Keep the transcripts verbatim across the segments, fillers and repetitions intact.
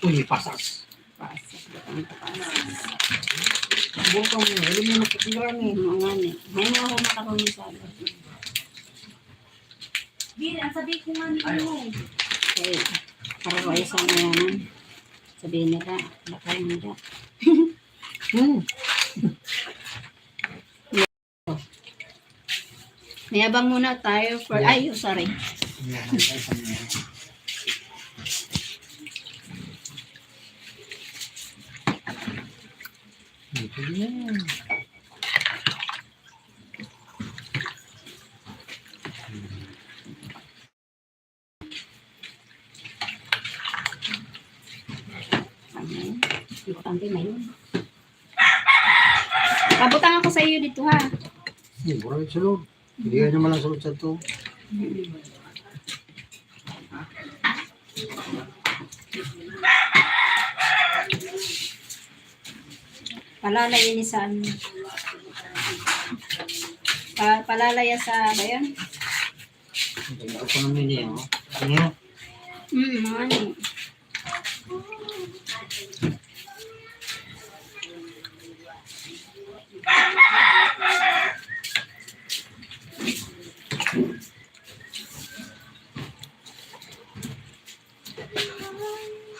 Uy, pasas. Pasas, butang ka pasas. Butang mo, alam mo, nakikita ni. Mga ni. May mga ako makaroni sa akin. Dili, ang sabi ko nga ni ano. Okay. Para ko ay sa ngayon. Sabihin nila, bakay nila. Hmm. Mayabang muna tayo for, ay, oh, sorry. Importante na yun. Pabutang ako sa iyo dito, ha? Hindi, mura yung sulod. Hindi ka naman ang sulod sa to. Palalay ini sa ano? Pa, palalaya sa, ba yan? Ang ganda ko naman niya, oh. Ano yun? Mm, mga ano.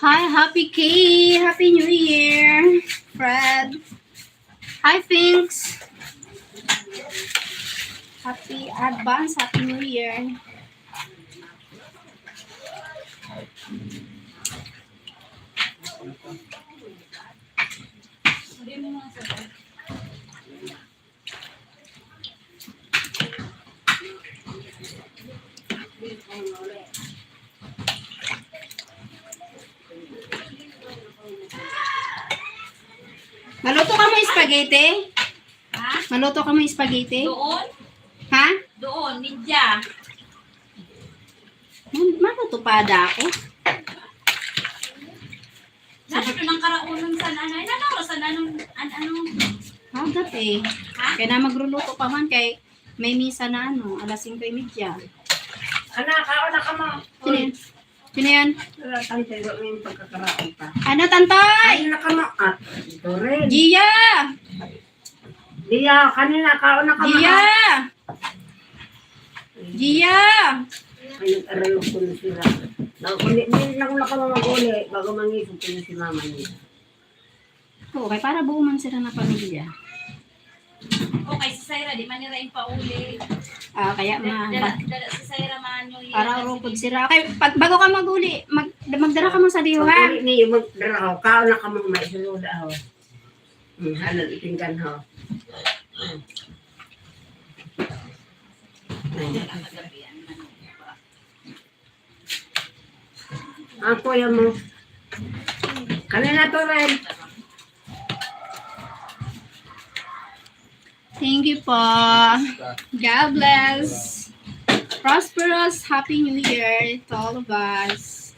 Hi, Happy Kay. Happy New Year, Fred. Hi, Finks. Happy advance, Happy New Year. Maluto kamo spaghetti? Ha? Maluto kamo spaghetti? Doon? Ha? Doon, media. Man, maluto pa da ako. Nano doon ang karaunan sa ano? Ay, nano, sa ano? An, ano? Hagat eh. Ha? Kaya na magluluto pa man kay may misa na ano, alas singko y media. Anak, kaon na ka mo. Sino yan? Sino yan? Wala tang tiro yung pagkakaraon pa. Ano, Tantoy? Ay, na ka mo. At, ito rin. Gia! Gia, kanina, kaon na ka mo. Gia! Gia! Ay, nag-aral ko na sila. Nang kundi, hindi lang nakamamaguli, bago mangisog ko na si mama niya. Oo, kay para buo man sila na pamilya. Okay, si Syra, di man nira yung pauli. Ah, kaya ma-, dala, dala si Syra man yung para urupod sila. Kay pag, bago ka maguli, mag-, magdara ka man sa diho, ha? Pag-uli niyo, magdara ho. Kaon na ka mo, may sunod, ho. Hmm, halal ipinggan, ho. Hmm. Ang kuya mo. Kanina to rin. Thank you po. God bless. Prosperous Happy New Year to all of us.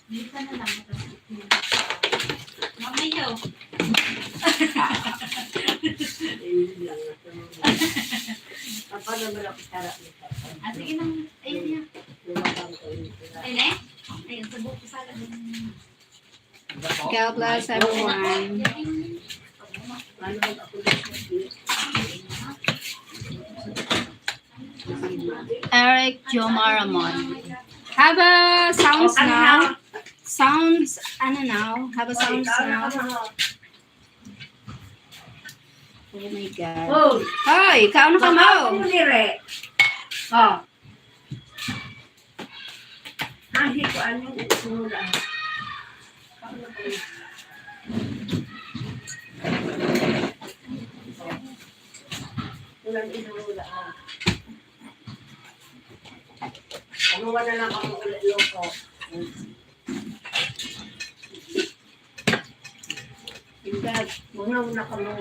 Dito na lang. Mamayo. Ah, sige lang. Ayun niya. Ayun eh. Ayun, sa buko salad. God bless everyone. Eric Jomaramon. Have a sounds now. Sounds, ano now? Have a sounds now. Oh my God. Hoy, kaon na ka mo. Oh. Ahi ko ano, ito mo lang. Ulan ito mo lang. Ano ba na lang ako ulit loko? Tingnan, mga una ka mo.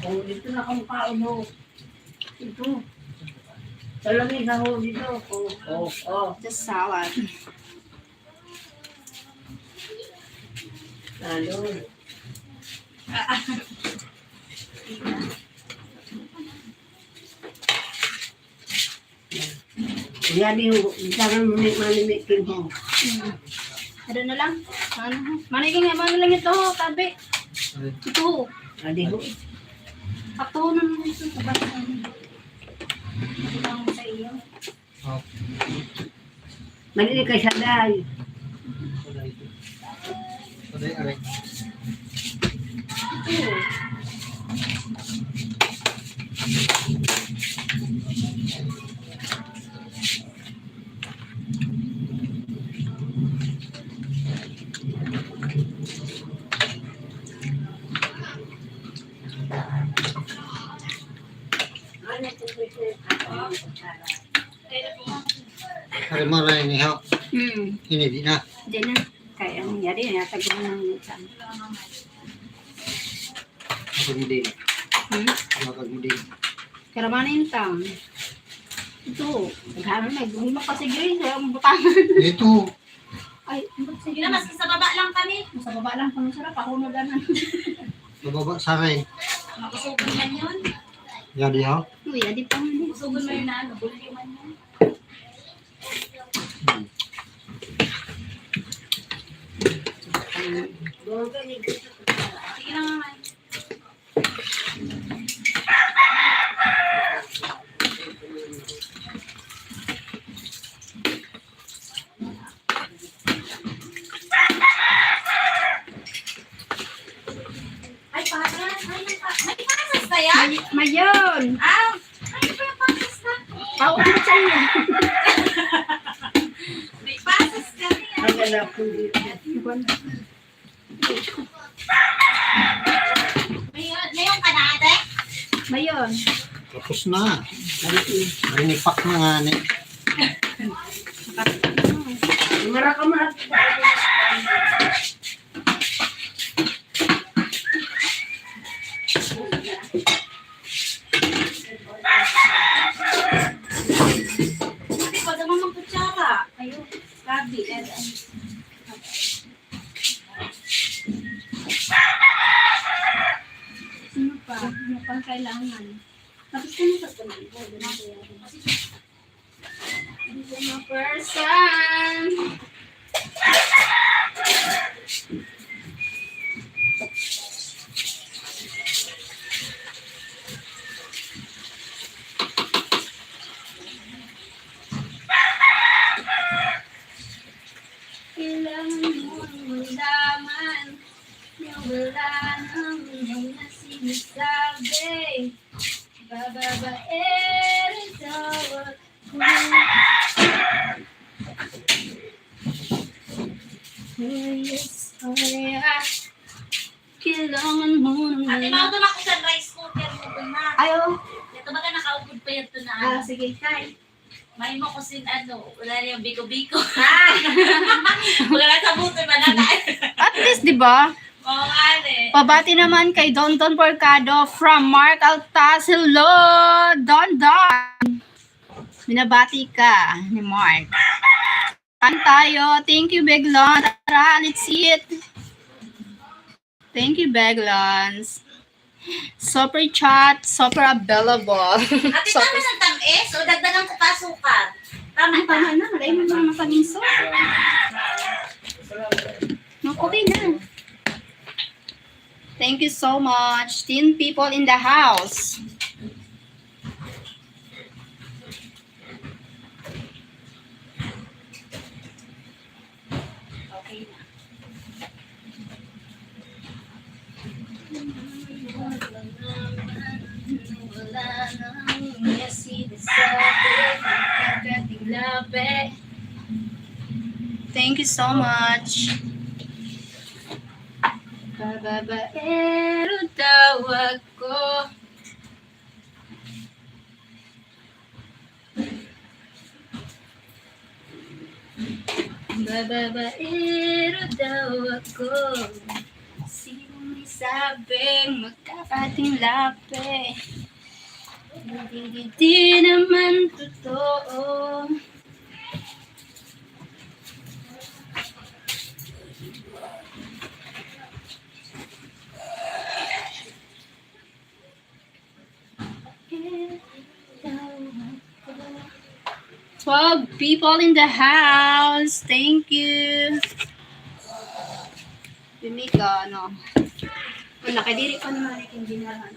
Oh, dito na kamo kaon, oh. Ito. Salami na ho dito. Oh, oh, oh. Just salad. Lalo. Jadi, jangan mami, mami bikin ho. Hmm. Ada na lang. Ano? Mana yung ano lang ito, tabi. Ito. Adi ho. Patunan mo ito sa bata. Ito lang sa iyo. Oh. Mali ka siya, day. Aray, aray. Aray, maray ni ho. Hmm. Ini di na. Di na. Kaya ano, yari na yata gano'n ang minsan. Ako mo din. Hmm? Ako mo din. Karamanin tang. Ito, ano na, hindi mo kasi green, kaya ang butangan. Ito. Ay, ang butangan. Sige na, maski sa baba lang kami. Sa baba lang kami, sarap. Ako na ganun. Sa baba, saray. Makusugan man yun. Yadi, ha? Uy, yadi pa man. Makusugan man yun, ano, bulyo man yun. Ay, pasas. Ay, may pa-, may pasas kaya? May, mayon. Ah, ay, may pasas na. Ako, ano sa inyo? May pasas kaya. Ay, wala po dito. Mayon, mayon ka na, ate? Mayon. Tapos na. Rinipak na nga ni. Mara ka, mara. Ate, pag naman magkutsara. Ayun, grabe. Ano pa? Ano pang kailangan? Tapos ka na sa pag-ibig. Hindi ko ma-person. Kailangan mo malaman na wala nang mga sinasabi. Bababaero daw ako. Oh, yes, oh, yeah. Kailangan mo naman. Ate, mauto na ko sa rice cooker mo na. Ayo. Ito ba ka nakaupod pa yan to na? Ah, sige, kay. May mo ko sin ano, wala niya biko-biko. Ah. Wala sa buto ba na tayo? At least, di ba? Oo, ate. Pabati naman kay Don Don Porcado from Mark Altas. Hello, Don Don. Binabati ka ni Mark. Saan tayo? Thank you, Beglon. Tara, let's eat. Thank you, Beglons. Super chat, super available. Ate, super tama ng tamis? O dagdagan ko pa sukar? Tama. Ay, tama na. Malay mo naman sa minso. No, okay na. Thank you so much. Ten people in the house. Okay na. Thank you so much. Bababaero daw ako. Bababaero daw ako. Sino may sabing magkakating labi? Hindi, hindi naman totoo. Twelve people in the house. Thank you. Bimika, no? Wala, kadiri pa naman yung ginagawa.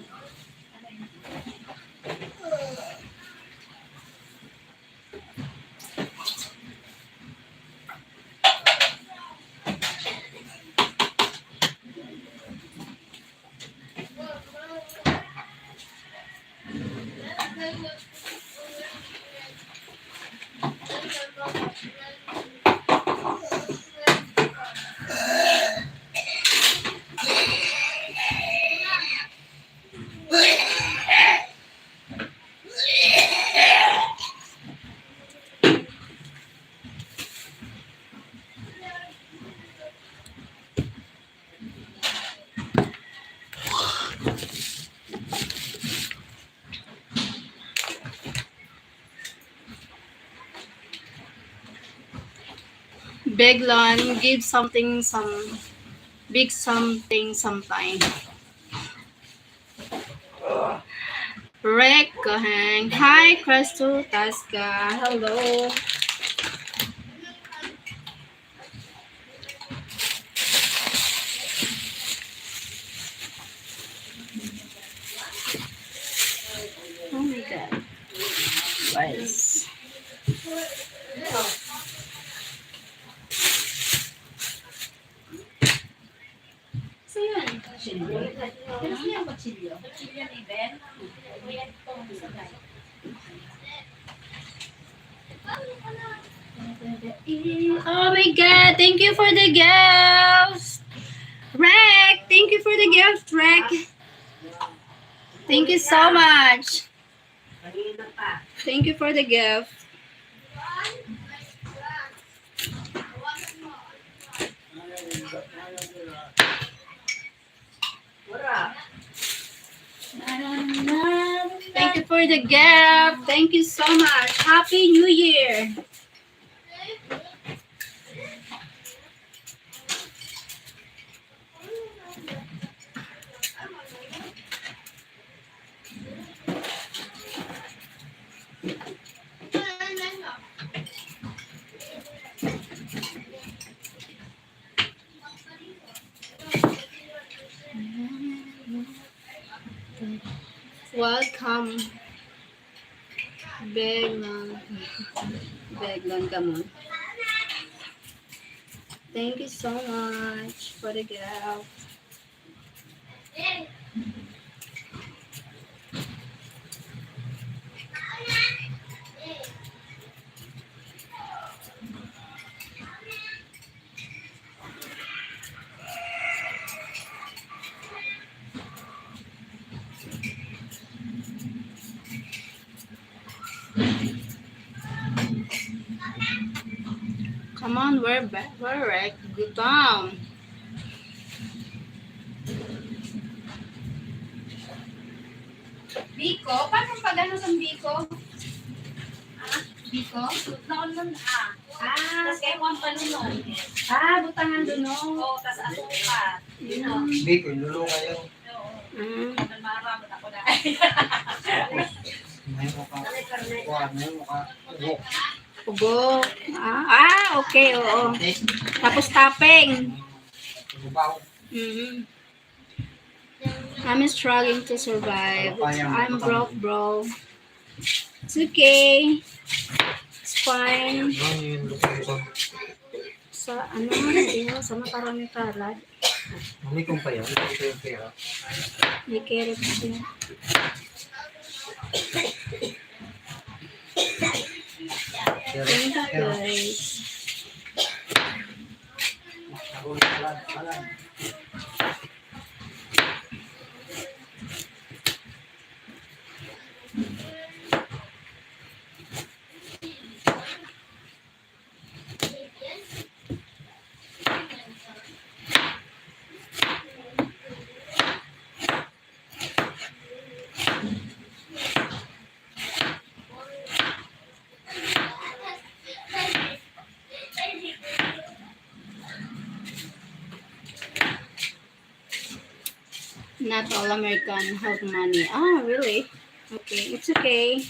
Beg lang, give something, some big something sometime. Rick Gahang. Hi, Crystal Tasca. Hello. Oh my God. Guys. So yun, kutsilyo. Ano siya yung kutsilyo? Kutsilyo ni Ben? Oh my God, thank you for the gifts. Rek, thank you for the gift, Rek. Thank you so much. Thank you for the gift. Thank you for the gift. Thank you so much. Happy New Year. Welcome. Beg lang. Beg lang kamo. Thank you so much for the gift. Come on, we're back. We're right. Gutom. Biko? Paano pag ano sa biko? Ah, biko? Naon nun, ah. Ah. Tas kaya ko ang panunod. Ah, butangan dun, no? Oo, tas asukar. Yun, no? Biko, lulukayo. Oo. Mm. Ang marami ako na. Tapos, may mukha. Kuha, may mukha. Ugo. Ugo. Ah, ah, okay, oo. Tapos topping. Ugo ba? Mm-hmm. I'm struggling to survive. I'm broke, bro. It's okay. It's fine. Sa ano, sa makarami palad. Mami, kung pa yan, ito yung pera. May carrot siya. Thank you, guys. Not all American have money. Ah, really? Okay, it's okay.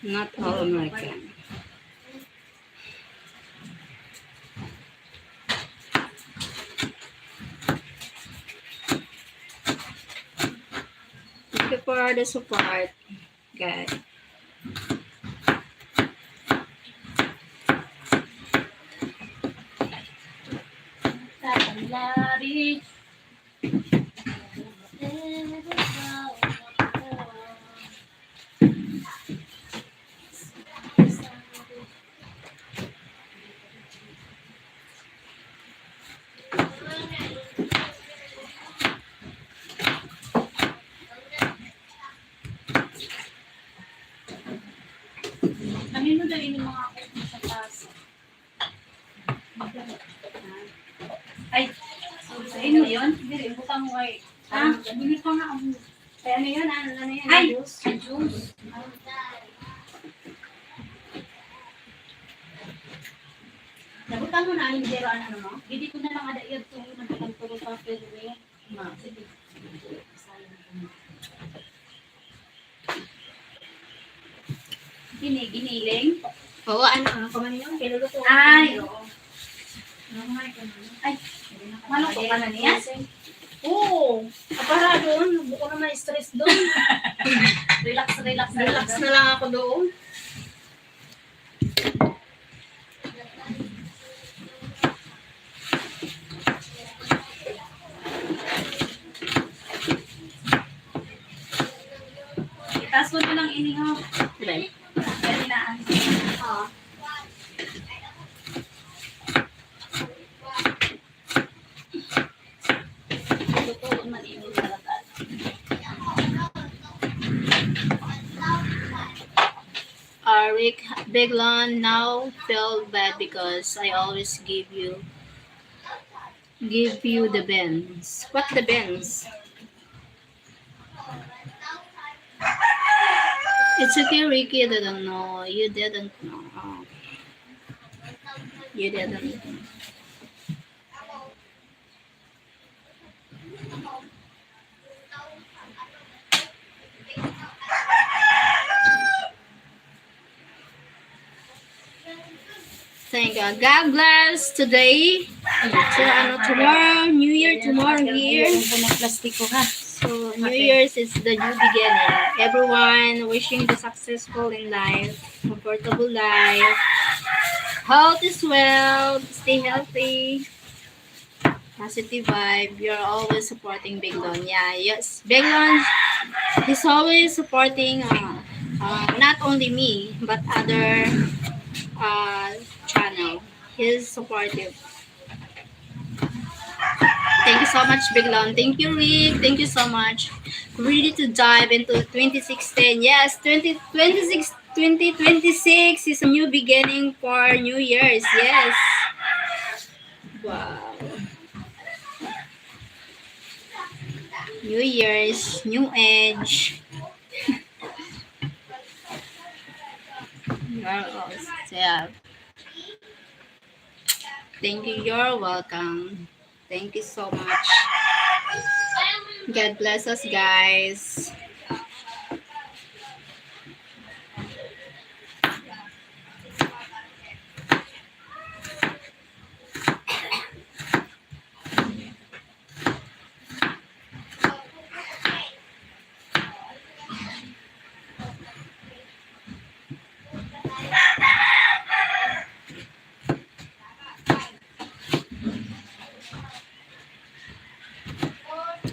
Not all American. Thank you for the support, guys. Ano mo dali ng mga ako sa taas? Ay, sorry, sa inyo yun? Hindi, butang mo ay. Ah, hindi pa nga ako. Kaya ano yun? Ano, ano yun? Ay, juice. Ay, juice. Nabutang mo na, hindi, pero ano, ano, no? Hindi ko na lang ada yun kung nagkakantulong pa, pero eh, ma, sige. Gini-, giniling? Oo, ano, ano pa man yun? Niluluto. Ay, oo. Ay, maluto ka na niya? Oo. Ah, para doon, buko na ma-stress doon. Relax, relax na lang. Relax na lang ako doon. Itaas ko na lang ini, ho. Sige. Dali na, ah. Oo. Rick Beglon, now feel bad because I always give you, give you the beans. What the beans? It's okay, Ricky, I didn't know. You didn't know. Oh. You didn't know. Thank God. God bless today. So, ano, tomorrow, New Year, tomorrow here. Ang puno plastiko, ha? So, New Year's is the new beginning. Everyone, wishing the successful in life, comfortable life, health is wealth, stay healthy. Positive vibe. You're always supporting Beglon. Yeah, yes. Beglon, he's always supporting, uh, uh, not only me, but other, uh, channel. He's supportive. Thank you so much, Beglon. Thank you, Rick. Thank you so much. Ready to dive into twenty sixteen. Yes, twenty twenty-six, twenty twenty-six is a new beginning for New Year's. Yes. Wow. New Year's, new age. You're all set. Thank you. You're welcome. Thank you so much. God bless us, guys.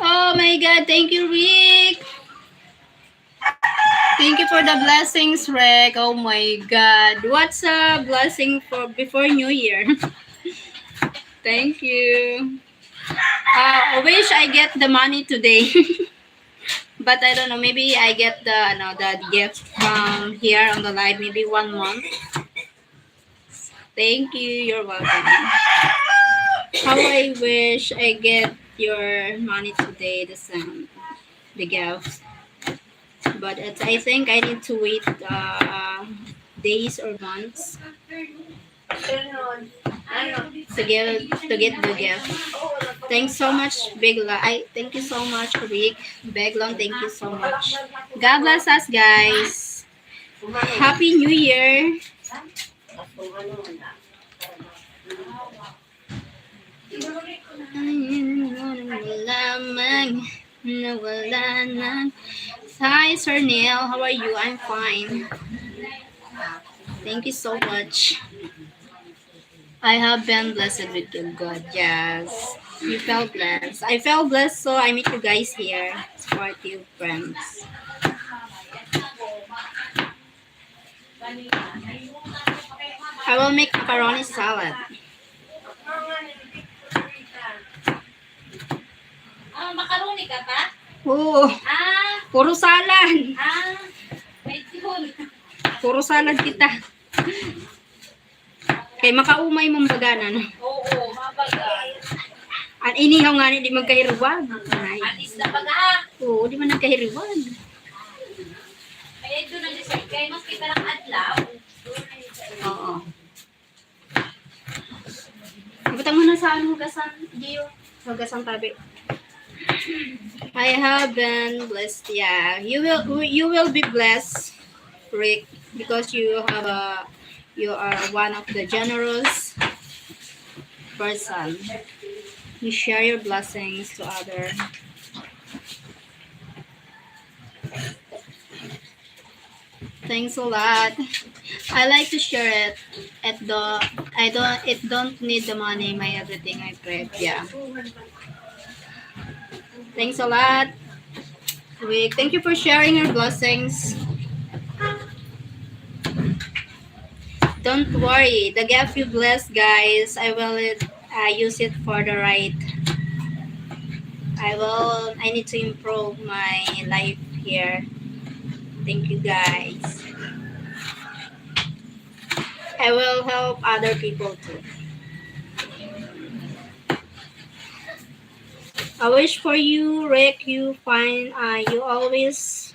Oh my God, thank you, Rick. Thank you for the blessings, Rick. Oh my God. What's a blessing for before New Year? Thank you. Uh, I wish I get the money today. But I don't know, maybe I get the, ano, the gift from here on the live, maybe one month. Thank you, you're welcome. How I wish I get your money today, the same, the gift. But it's, I think I need to wait, uh, days or months to get, to get the gift. Thanks so much, Beglon. Ay, thank you so much, Rick. Beglon, thank you so much. God bless us, guys. Happy New Year! Hi, Sir Neil. How are you? I'm fine. Thank you so much. I have been blessed with good God. Yes. You felt blessed. I felt blessed, so I meet you guys here. Supportive friends. I will make macaroni salad. Ah, macaroni ka pa? Oo. Ah. Puro salad. Ah, medyo. Puro salad kita. Kay makaumay man baga na, no? Oo, mabaga. An inihaw ngani di magkahiriwag. Ay. At least na baga, ha? Oo, di man nagkahiriwag. Kaya ito na, kaya mas kita lang adlaw. Oo. Butang mo na sa ano, hugasan, Gio. Hugasan tabi. I have been blessed. Yeah, you will, you will be blessed, Rick, because you have a, you are one of the generous person. You share your blessings to other. Thanks a lot. I like to share it. It don't, I don't, it don't need the money. My everything I pray. Yeah. Thanks a lot. Rick, thank you for sharing your blessings. Don't worry, the gift you bless, guys, I will uh, use it for the right. I will, I need to improve my life here. Thank you, guys. I will help other people too. I wish for you, Rick, you find, uh, you always,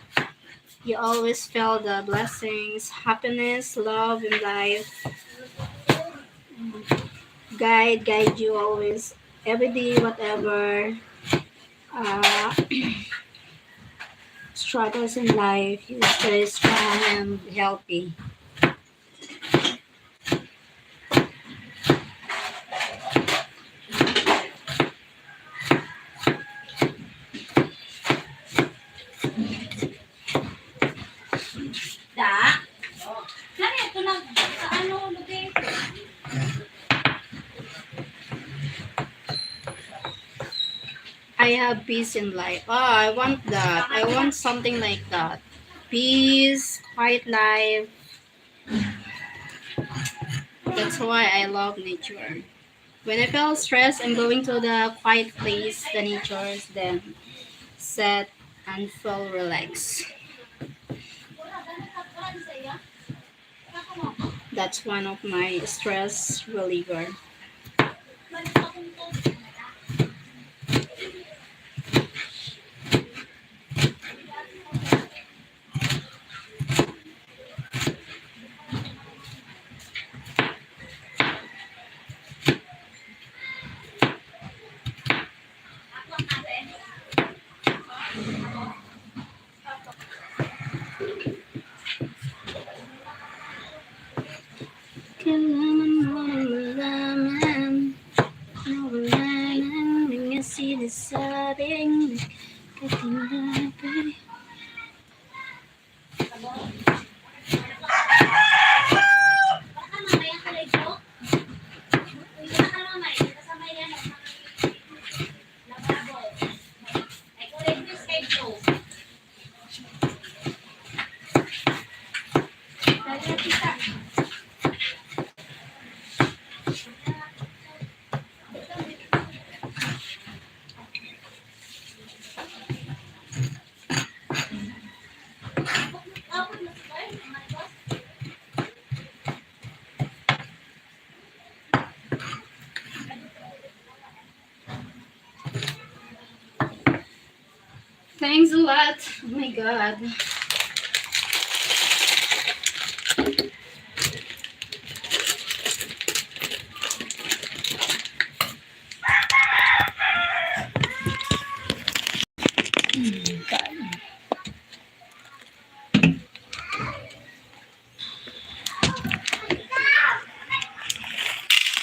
you always feel the blessings, happiness, love in life. Guide, guide you always, every day, whatever uh, struggles in life, you stay strong and healthy. Da? Nani ito na, sa ano, lugar? I have peace in life. Ah, I want that. I want something like that. Peace, quiet life. That's why I love nature. When I feel stressed, I'm going to the quiet place, the nature, then sit and feel relaxed. That's one of my stress reliever. Kailangan mo ng malaman na wala nang mga sinasabing nagkatindabay. Thanks a lot. Oh my God.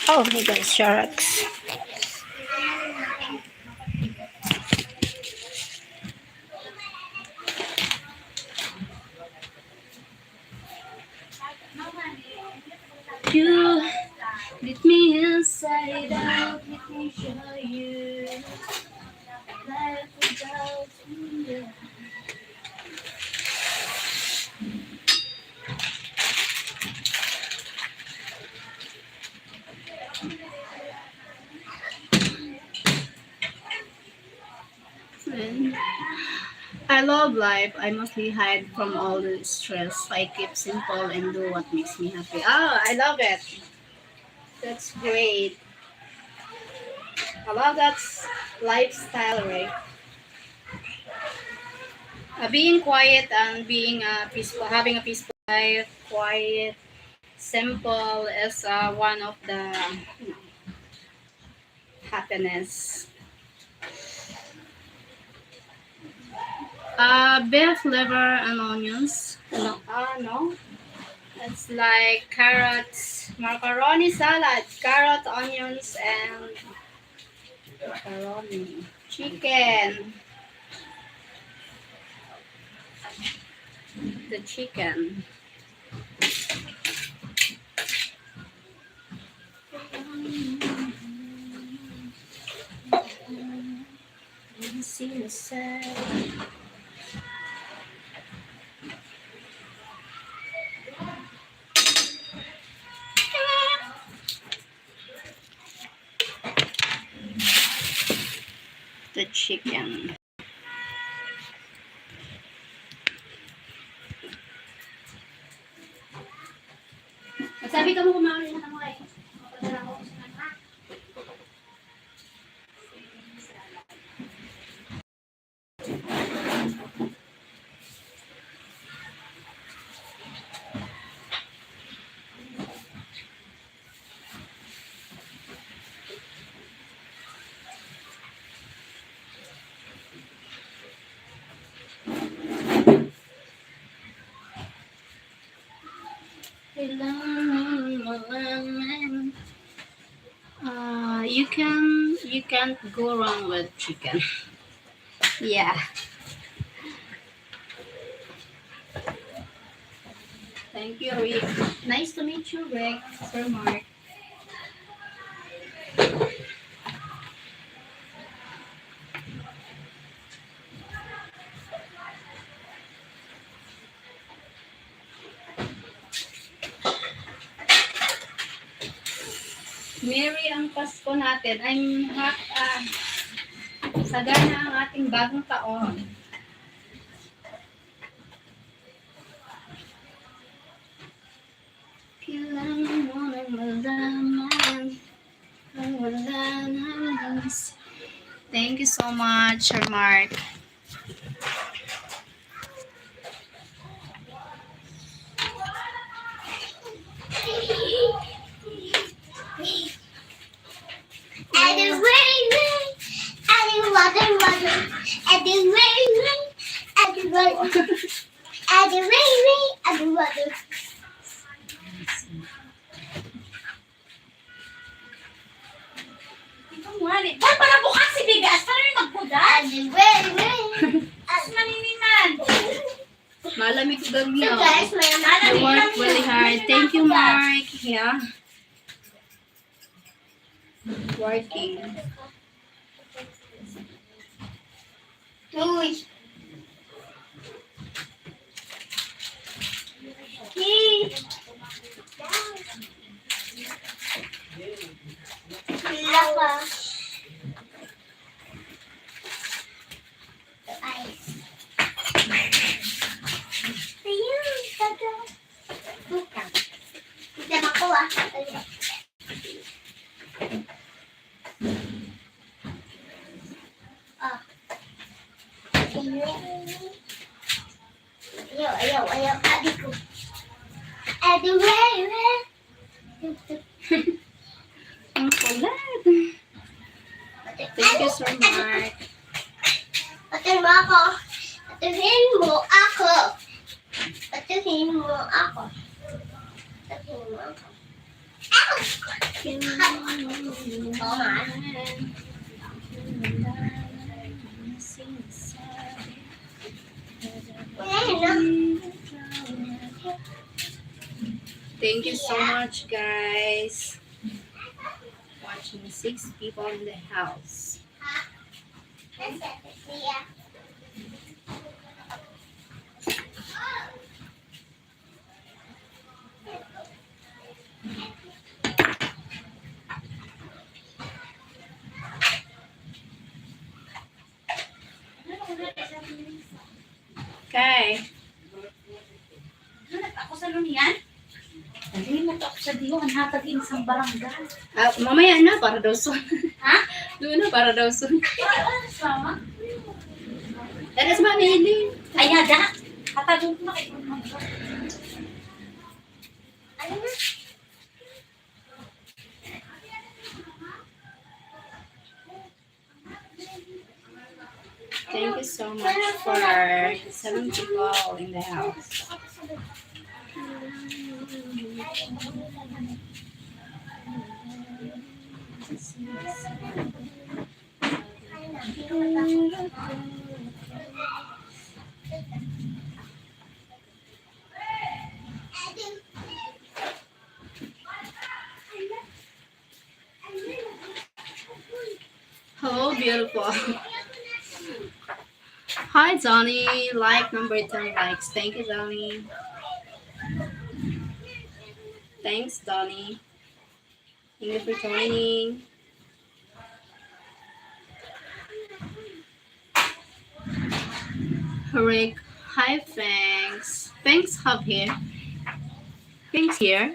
Oh my God, sharks. You let me inside out, let me show you. Life without you. Friend. I love life. I mostly hide from all the stress. I keep simple and do what makes me happy. Oh, I love it. That's great. I love that s-, lifestyle, right? Uh, being quiet and being, uh, peaceful, having a peaceful life, quiet, simple is, uh, one of the, you know, happiness. Uh, beef liver and onions. No, uh, no. It's like carrots, macaroni salad, carrot, onions, and macaroni. Chicken. The chicken. The chicken. Magsabi ka mo kung maaari na kamo ay. Uh, you can, you can't go wrong with chicken. Yeah. Thank you, Rick. Nice to meet you, Rick. Sir Mark. Merry ang Pasko natin. I'm hap-, ah, sagana ang ating bagong taon. Kailangan mo nang malaman ang wala na. Thank you so much, Sir Mark. And the rain, rain, and the water, water, and the rain, rain, and the water, and the rain, rain, and the water. Ito nga, eh. Dahil para bukas si bigas, para rin magbudas. As maniniman. Malamig ko gagawin. So, guys, may I work really hard. Thank you, Mark. Yeah. Working. Uy. Yay. Lakas. Ayos. Ayun, tagal. Kita mo ko, ah. Ah. Ayaw, ayaw, ayaw. Adi ko. Adi, we, we. Ang kulit. Thank you, Sir Mark. Patuhin mo ako. Patuhin mo ako. Patuhin mo ako. Patuhin mo ako. Thank you so much, guys. Watching, six people in the house. Okay. Ano na ako sa lunian? Dali na to ako sa diyo, ang hatag in sa barangay. Ah, mamaya na, para daw sun. Ha? Doon na, para daw sun. Ay, oras, mama. Dali sa Mama Eileen. Ay, ada. Hatagun ko na kayo. Ano na? Thank you so much for seven people in the house. Hello, beautiful. Hi, Donnie. Like number ten likes. Thank you, Donnie. Thanks, Donnie. Thank you for joining. Rick, hi, thanks. Thanks, Javier. Thanks here.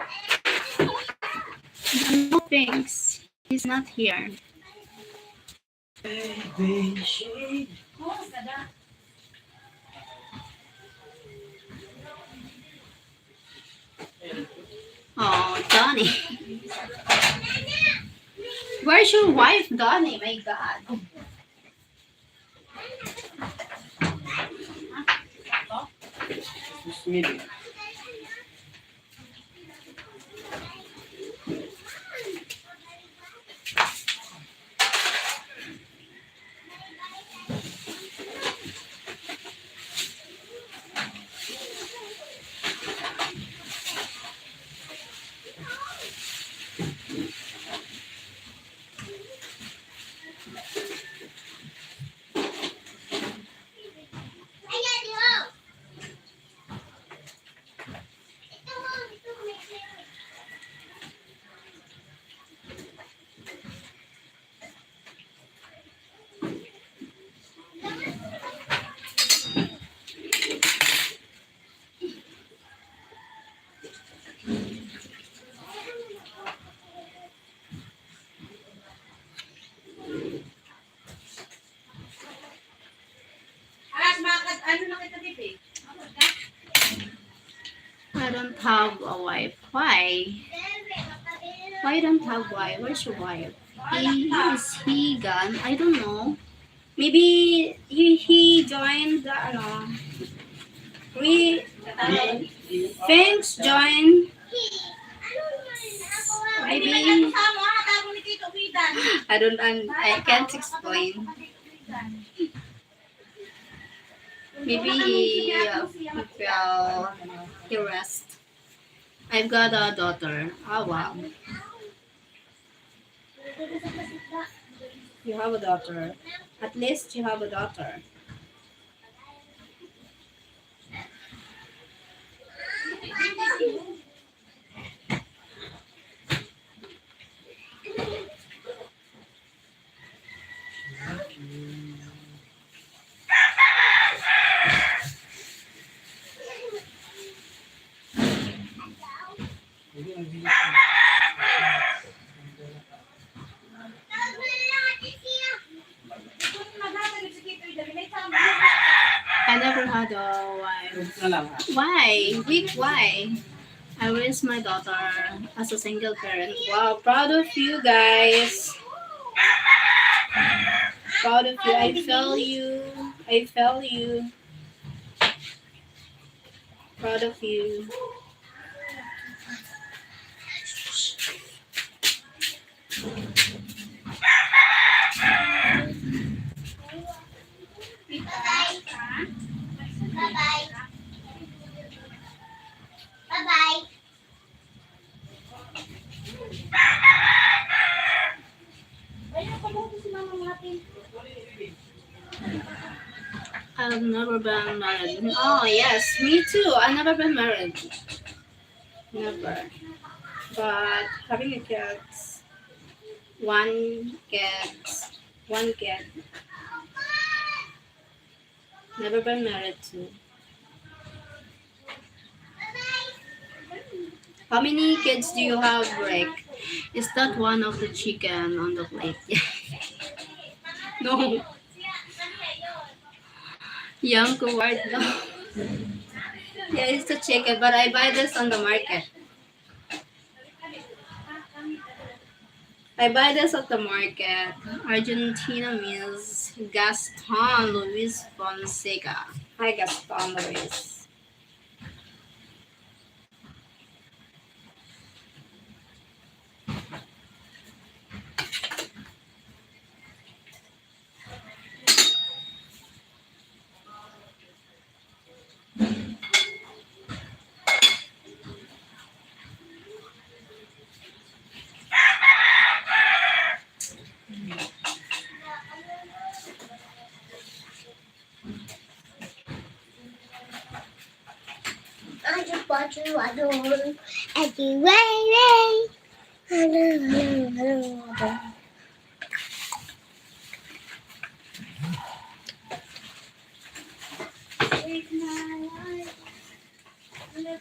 No, thanks. He's not here. Oh, Donnie. Where's your wife, Donnie? My God. Alas, makakad-, ano na kita, Bibi? I don't have a wife. Why? Why you don't have wife? Where's your wife? He, is he gone? I don't know. Maybe he, he joined the, ano, we, thanks, join. Maybe, I don't, un-, I can't explain. Maybe he, uh, feel, he rest. I've got a daughter. Oh, wow. You have a daughter. At least you have a daughter. I never had a wife. Why? Wait, why? I raised my daughter as a single parent. Wow, proud of you guys. Proud of you. I feel you. I feel you. Proud of you. Never been married. Oh, yes, me too. I never been married. Never. But having a kids, one kids, one kid. Never been married too. How many kids do you have, Rick? Is that one of the chicken on the plate? No. Young Kuwait, no. Yeah, it's a chicken, but I buy this on the market. I buy this at the market. Argentina means Gaston Luis Fonseca. Hi, Gaston Luis.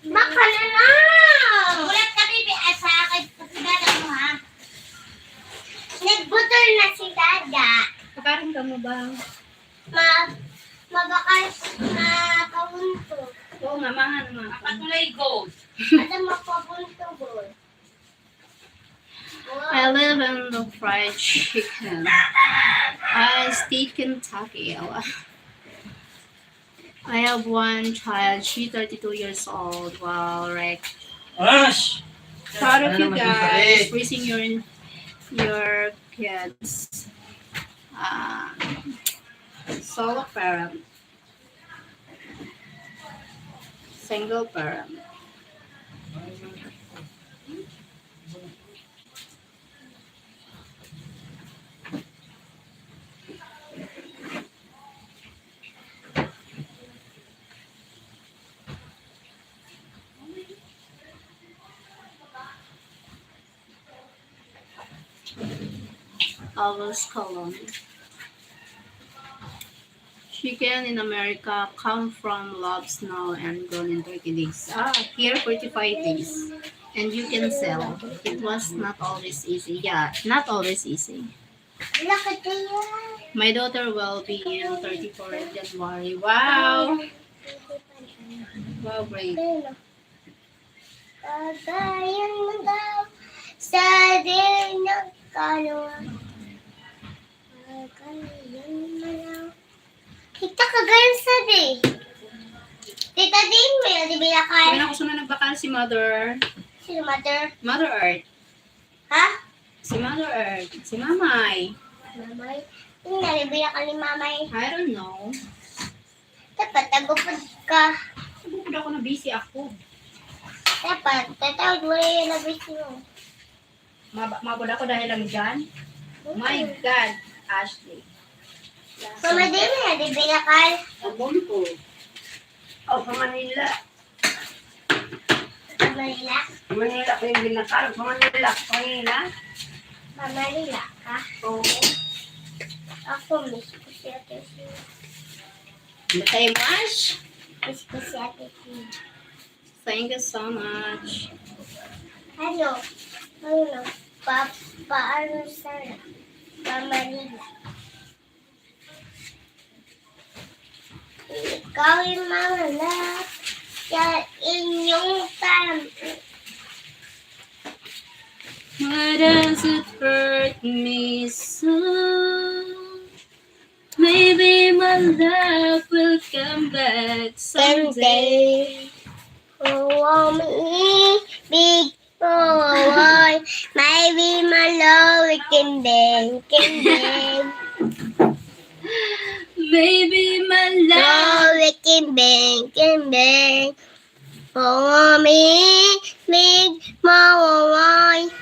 Baka na lang. Gulat ka, bibi. Ay, sa akin. Pagkagala mo, ha? Nagbutol na si Dada. Pakarin ka mo ba? Ma, mabakal, mapabuntog. Oo nga, mahan, mahan. Mapatulay, gold. Ano, mapabuntog, gold. I live in the fried chicken. I stay Kentucky. I have one child. She's thirty-two years old. Wow, Rick. Proud of you guys, raising your your kids. Um, solo parent. Single parent. Always colon. Chicken in America come from lobs now and grown in thirty days. Ah, here forty-five days. And you can sell. It was not always easy. Yeah, not always easy. My daughter will be in thirty-four in January. Wow. Wow, great. Kagayan mo daw sa di nagkalawa. Kagayan mo daw. Kita kagayan sa di. Tita Din, may di binakal. Wala ko sunod nagbakal si Mother. Sino Mother? Mother Earth. Ha? Si Mother Earth. Si Mamay. Mamay? Hindi, may binakal ni Mamay. I don't know. Dapat, tagupod ka. Tagupod ako na busy ako. Dapat, tatawag mo na yung na busy mo. Mab-, mabod ako dahil lang dyan. My God, Ashley. Mama, di mo na, di binakal. Abon ko. O, pa Manila. Manila? Manila ko yung binakal. Manila, Manila. Manila ka? Oo. Ako, miss ko si Ate Sina. Matay mas? Miss ko si Ate Sina. Thank you so much. Ano? Ano? Pa, paano sana? Pa Manila. Ikaw yung mamalak sa inyong tam-, Why does it hurt me so? Maybe my love will come back someday. Someday. Oh, me, big Oh, boy, maybe my love we can bang, can bang. Maybe my love. Love we can bang, can bang. Oh, me, me, my, oh, boy.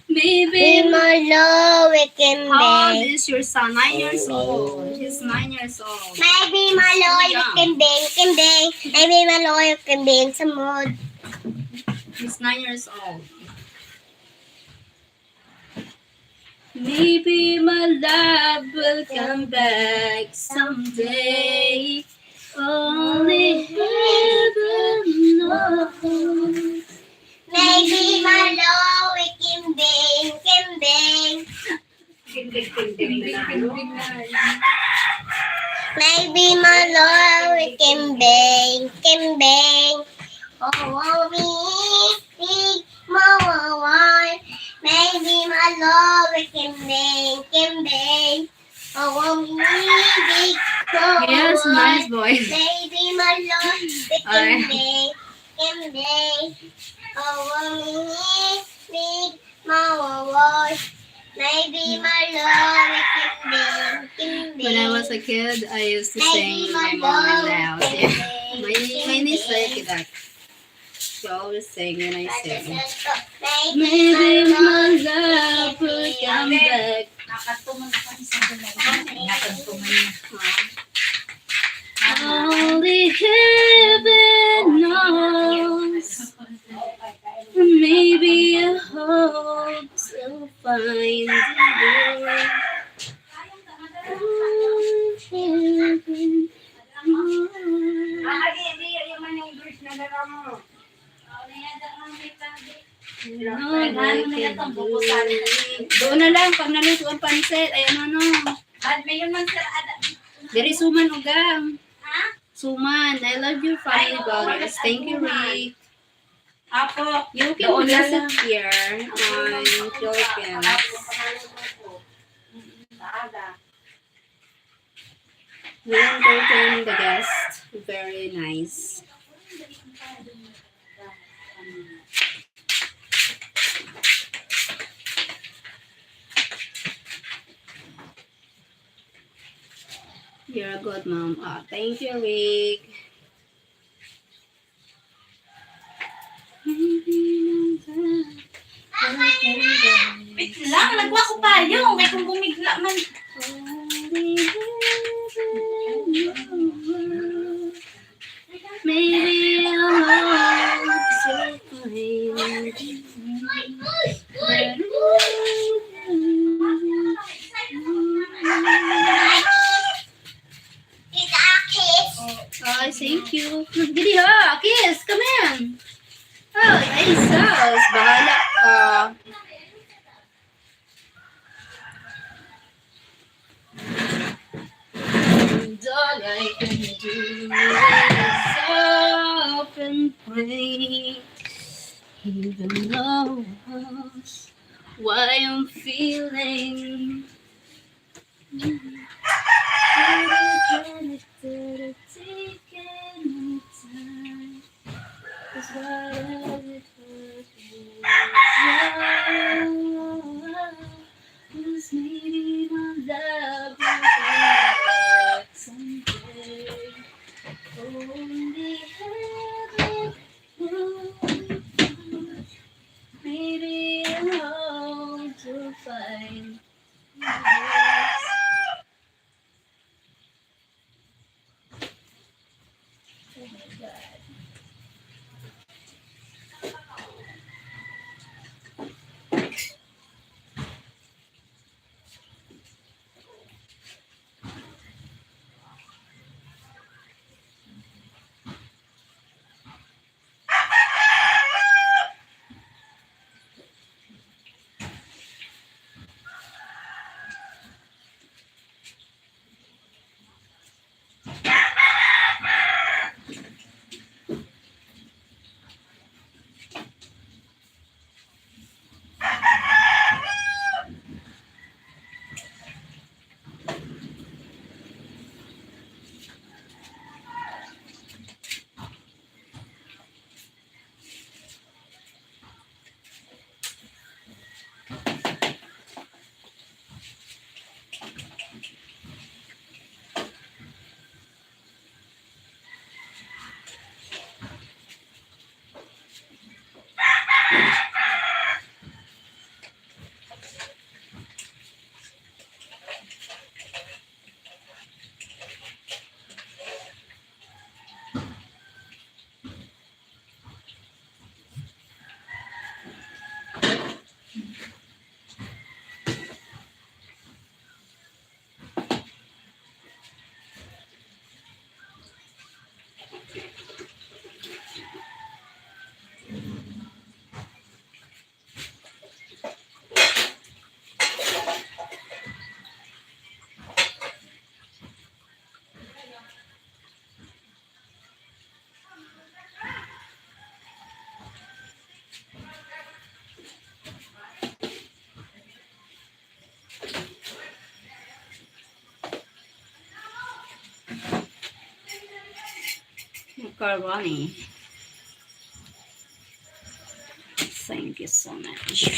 Maybe Malo, we can How old bake. Is your son? Nine years old. He's nine years old. Maybe Malo, we can bake, can bake. Maybe Malo, we can bake some more. He's nine years old. Maybe my love will come back someday. Only heaven knows. Maybe Malo, we can bake, can bake. Maybe Malo, we can bake, can bake. Oh, oh, we big, more, more. Maybe Malo, we can bake, can bake. Oh, oh, we big, more, Yes, more. Nice voice. Maybe Malo, we can Alright. Bake, can bake. Oh, oh, we big, more, more. Maybe Malo, we can bake, can bake. When I was a kid, I used to sing with my mom in the house. Yeah. My, my niece like that. She always sing when I sing. Maybe my love will come back. Only heaven knows. Maybe I hope to find you. Doon na lang, pag naluto ang pansit, ay ano, no. Diri suman, ugang. Suman, I love your family values. Thank you, Rick. Apo, you can visit here on Philippines. We entertain the guests very nice. You're a good mom. Ah, thank you, Rick. Wait lang, nagkuha ko payong. Kay kung bumigla man. Maybe I'll hope to find you. Ay, thank you. Didi ha, kiss, come here. Ay, ay, sus, bahala ka. And all I can do is hope and pray. Even knows what I'm feeling. Take any time. 'Cause whatever it was, maybe my love will come back someday. Only heaven knows. Maybe I'll hope to find Carboni. Thank you so much.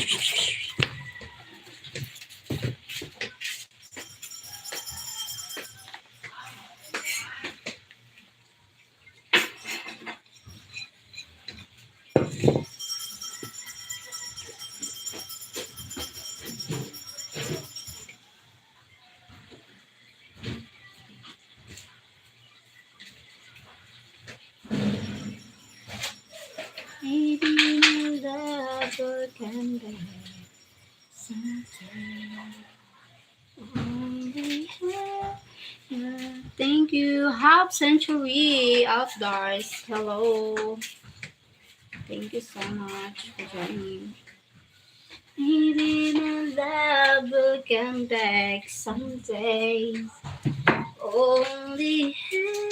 Maybe my love will come back someday. Only have you. Thank you, half century outdoors. Hello. Thank you so much for joining. Maybe my love will come back someday. Only heaven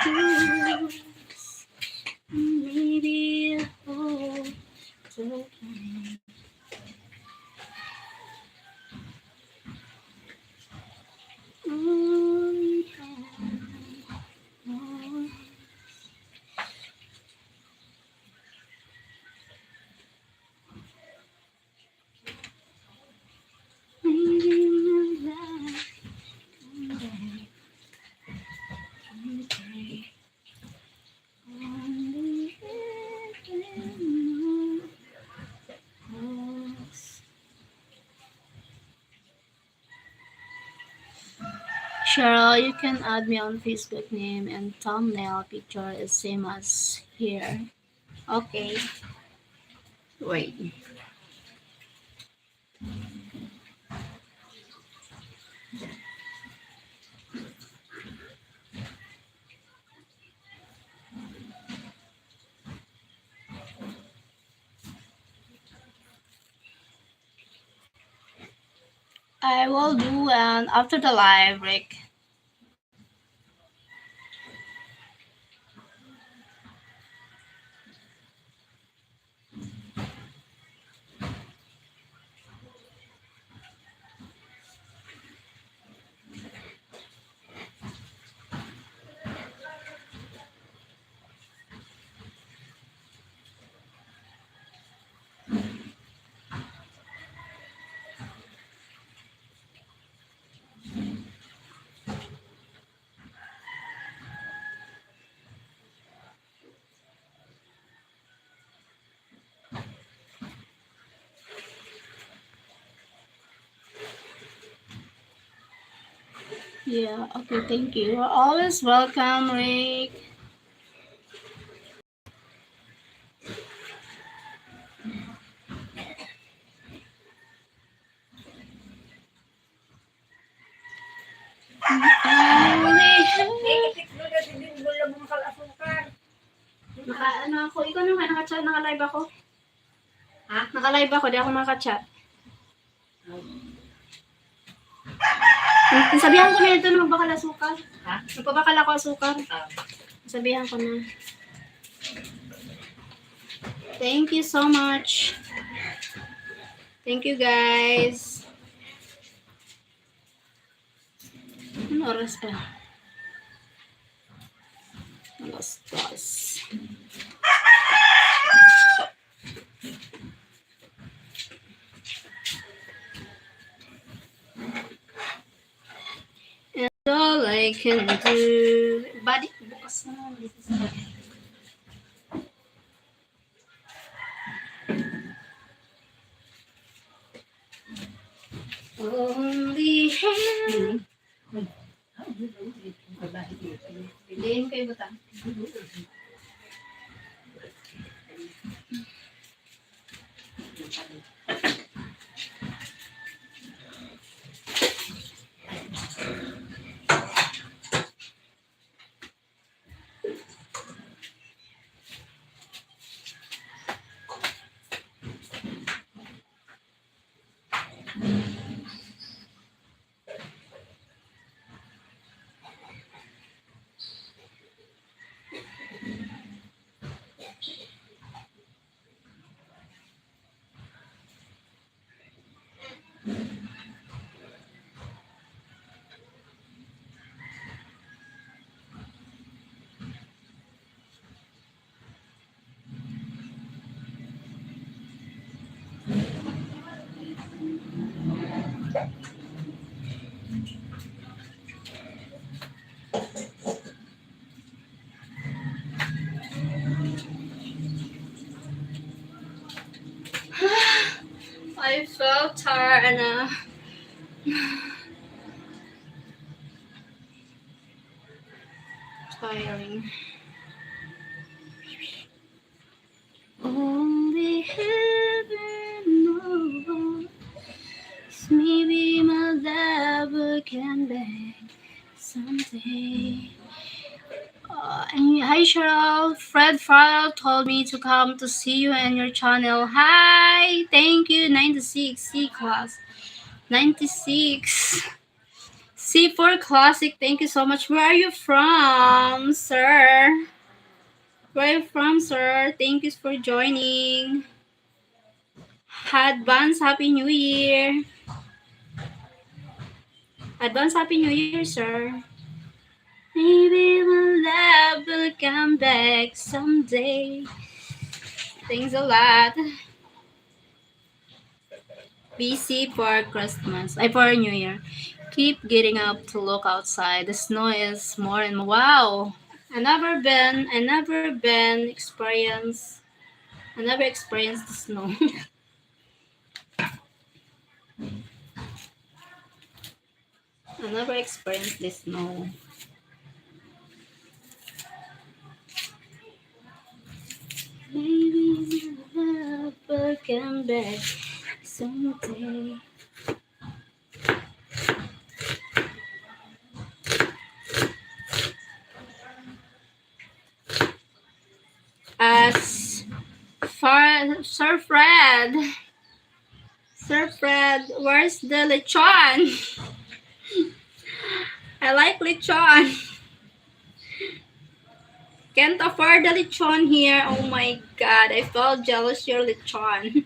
knows. Maybe I'll hold again. Only heaven knows. Cheryl, you can add me on Facebook, name and thumbnail picture is same as here. Okay. Wait. I will do an after the live, Rick. Yeah, okay, thank you. You're always welcome, Rick. Naka, ano ako, ikaw naman, naka-chat, naka-live ako. Ha? Naka-live ako, di ako maka-chat. Sabihan ko na ito na magbakal asukar. Ha? Magpabakal ako asukar. Ah. Sabihan ko na. Thank you so much. Thank you, guys. Ano oras pa? Alas dos. And all I can do. Badi, bukas na naman dito sa badi. Only have. Hindi kayo butang. I felt tired and uh, tiring. Only heaven knows. Maybe my love will come back someday. Uh, and hi, Cheryl. Fred Farrell told me to come to see you and your channel. Hi, thank you, ninety-six C class. ninety-six. C four Classic, thank you so much. Where are you from, sir? Where are you from, sir? Thank you for joining. Advance Happy New Year. Advance Happy New Year, sir. Maybe my love will come back someday. Thanks a lot. Busy for Christmas, ay, for New Year. Keep getting up to look outside. The snow is more and more. Wow! I never been, I never been experience, I never experienced the snow. I never experienced the snow. Maybe my love will come back someday. As far, Sir Fred. Sir Fred, where's the lechon? I like lechon. Can't afford the lechon here. Oh my God, I felt jealous your lechon.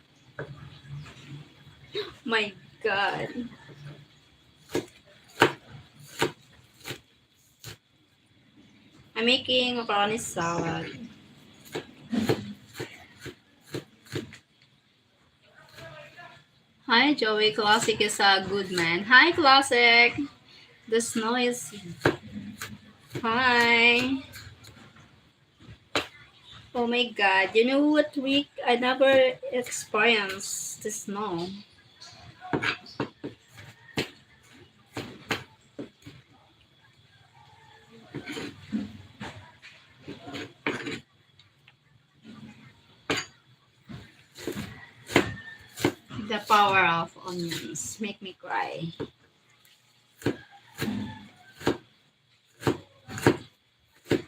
My God. I'm making macaroni salad. Hi, Joey. Classic is a good man. Hi, Classic. The snow is. Hi. Oh my God. You know what, Rick? I never experienced the snow. The power of onions make me cry.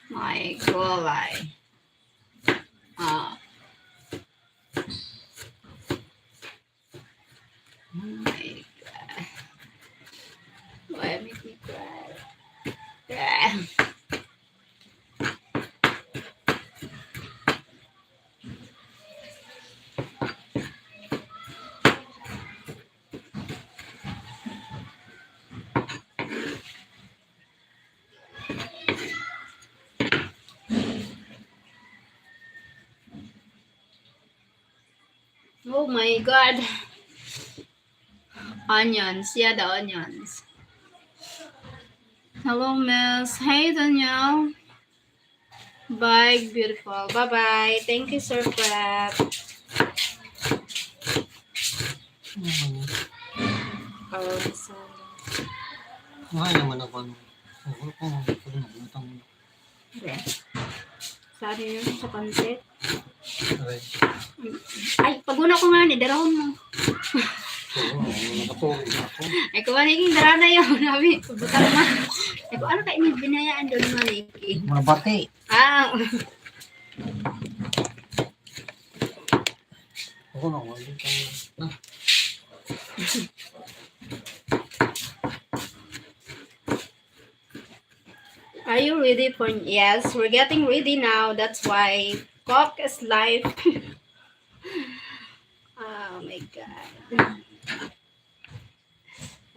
My God. Ah. Oh my God. Why make me cry? Ah. Oh my God. Onions. Yeah, the onions. Hello, Miss. Hey, Danielle. Bye, beautiful. Bye-bye. Thank you, Sir Fred. Ano naman yun? Oh, sorry. Kumain naman ako, ano. Oo, oo, oo, oo, oo. Ayan. Saan yun? Sa pansit? Ayan. Ay, pag-una ko nga ni, darahon mo. Oo, nakatulog na ako. Ay, kuha na yung dara na yun. Sabi, butang na. Ay, kung ano kayo may binayaan doon, Maliki? Mabati. Ah. Ako na, wala ka na. Are you ready for? Yes, we're getting ready now. That's why cook is life. Oh my God.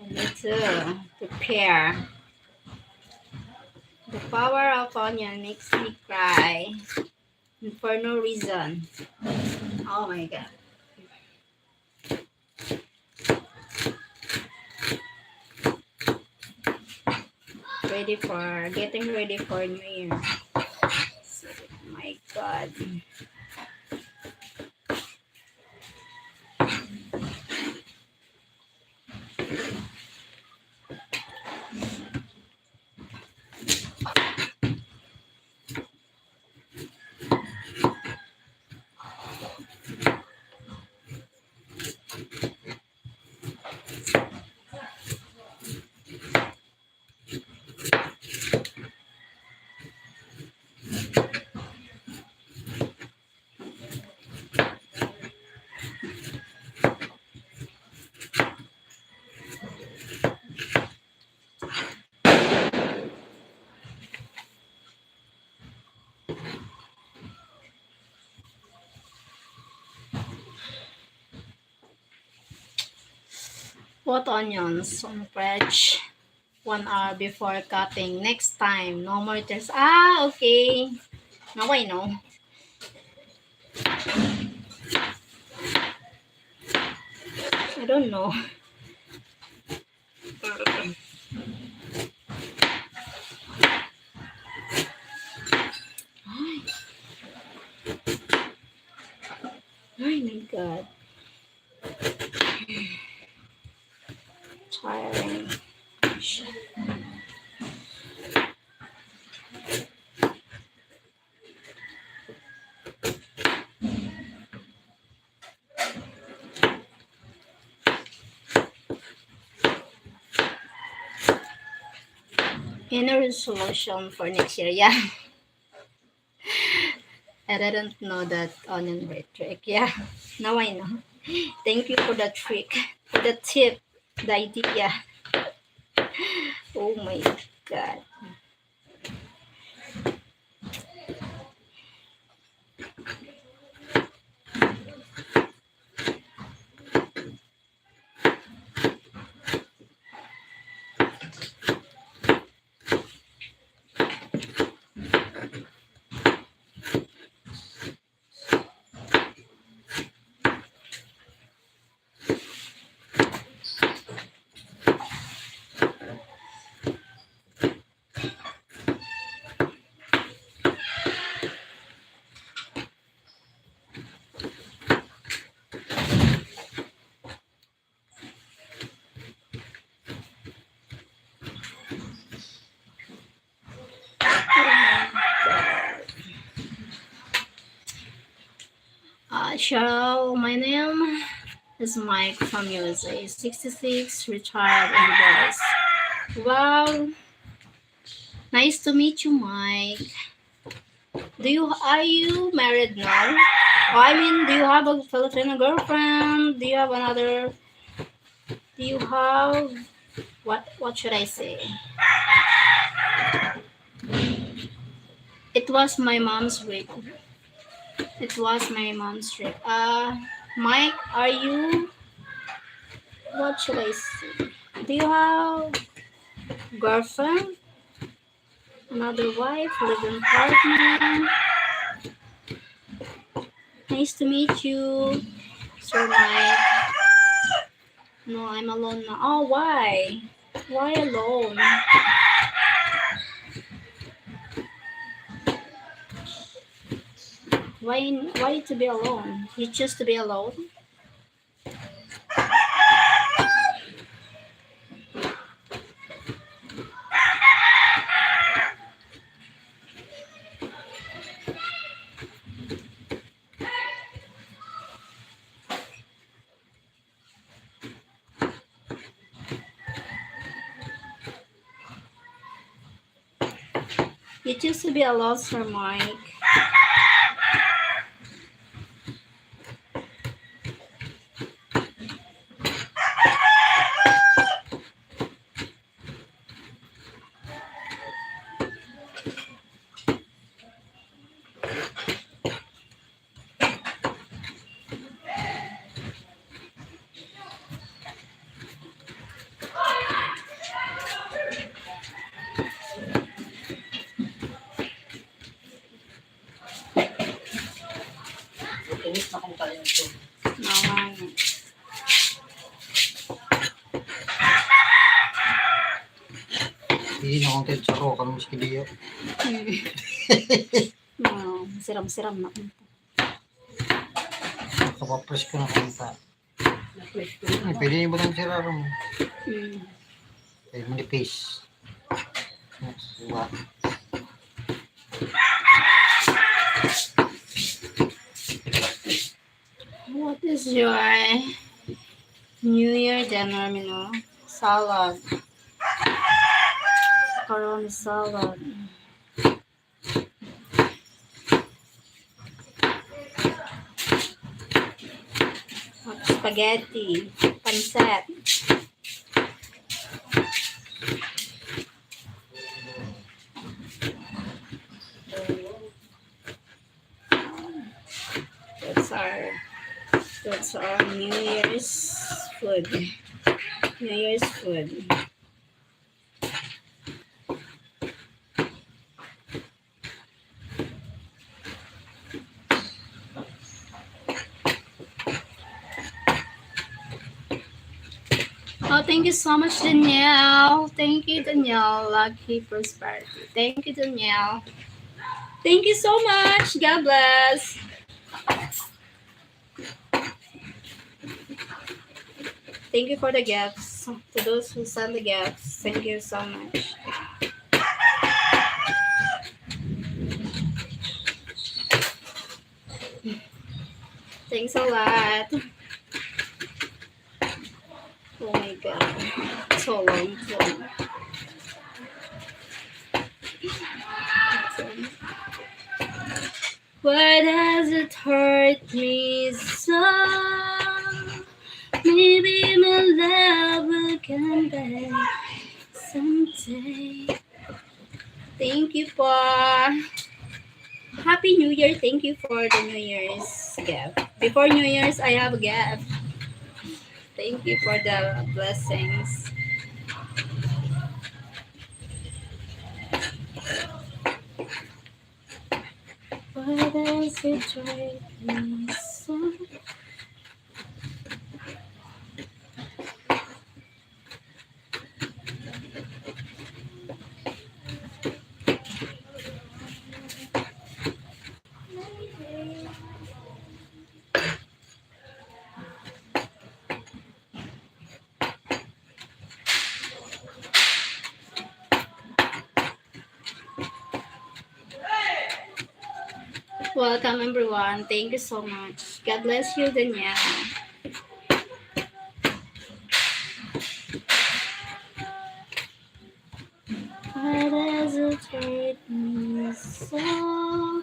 I need to prepare. The power of onion makes me cry for no reason. Oh my God. Ready for, getting ready for New Year. My God. Put onions on fridge one hour before cutting. Next time, no more tears. Ah, okay. Now I know. I don't know. Ay. Ay, my God. Tiring. Any resolution for next year? Yeah. I didn't know that onion bread trick. Yeah. Now I know. Thank you for the trick, for the tip, the idea. Oh my God. Uh, Cheryl, my name is Mike from U S A, sixty-six, retired and divorced. Wow. Nice to meet you, Mike. Do you, are you married now? I mean, do you have a Filipino girlfriend? Do you have another, do you have, what, what should I say? It was my mom's week. It was my mom's trip. Uh, Mike, are you, what should I say? Do you have girlfriend? Another wife, living partner? Nice to meet you, Sir Mike. No, I'm alone now. Oh, why? Why alone? Why, why to be alone? You choose to be alone? You choose to be alone, Sir Mike. Inis na kung tayo ito. Naman. Hindi na kung tayo sa roka, mas kidiyo. Hmm. Wow, siram-siram na. Nakapapresko na kanta. Ay, pwede yung batang sira rin. Hmm. Ay, manipis. Diba? What is your New Year dinner menu? Salad. Macaroni salad. Spaghetti, pancit. That's our, that's our New Year's food. New Year's food. Oh, thank you so much, Danielle. Thank you, Danielle. Lucky Prosperity. Thank you, Danielle. Thank you so much. God bless. Thank you for the gifts. To those who send the gifts, thank you so much. Thanks a lot. Oh my God. So long, so long. Why does it hurt me so? Maybe my love will come back someday. Thank you po. Happy New Year. Thank you for the New Year's gift. Before New Year's, I have a gift. Thank you for the blessings. Why does it drive me so? Welcome, everyone. Thank you so much. God bless you, Danielle. Why does it hurt me so?